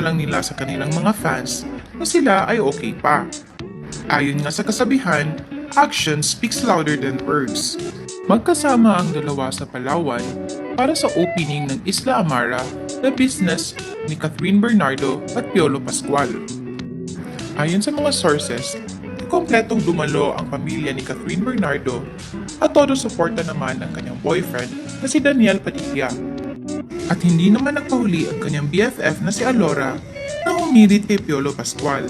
lang nila sa kanilang mga fans na sila ay okay pa. Ayon nga sa kasabihan, action speaks louder than words. Magkasama ang dalawa sa Palawan para sa opening ng Isla Amara na business ni Kathryn Bernardo at Piolo Pascual. Ayon sa mga sources, kompletong dumalo ang pamilya ni Kathryn Bernardo at todo suporta naman ang kanyang boyfriend na si Daniel Padilla. At hindi naman nagpahuli ang kanyang BFF na si Alora na humirit kay Piolo Pascual.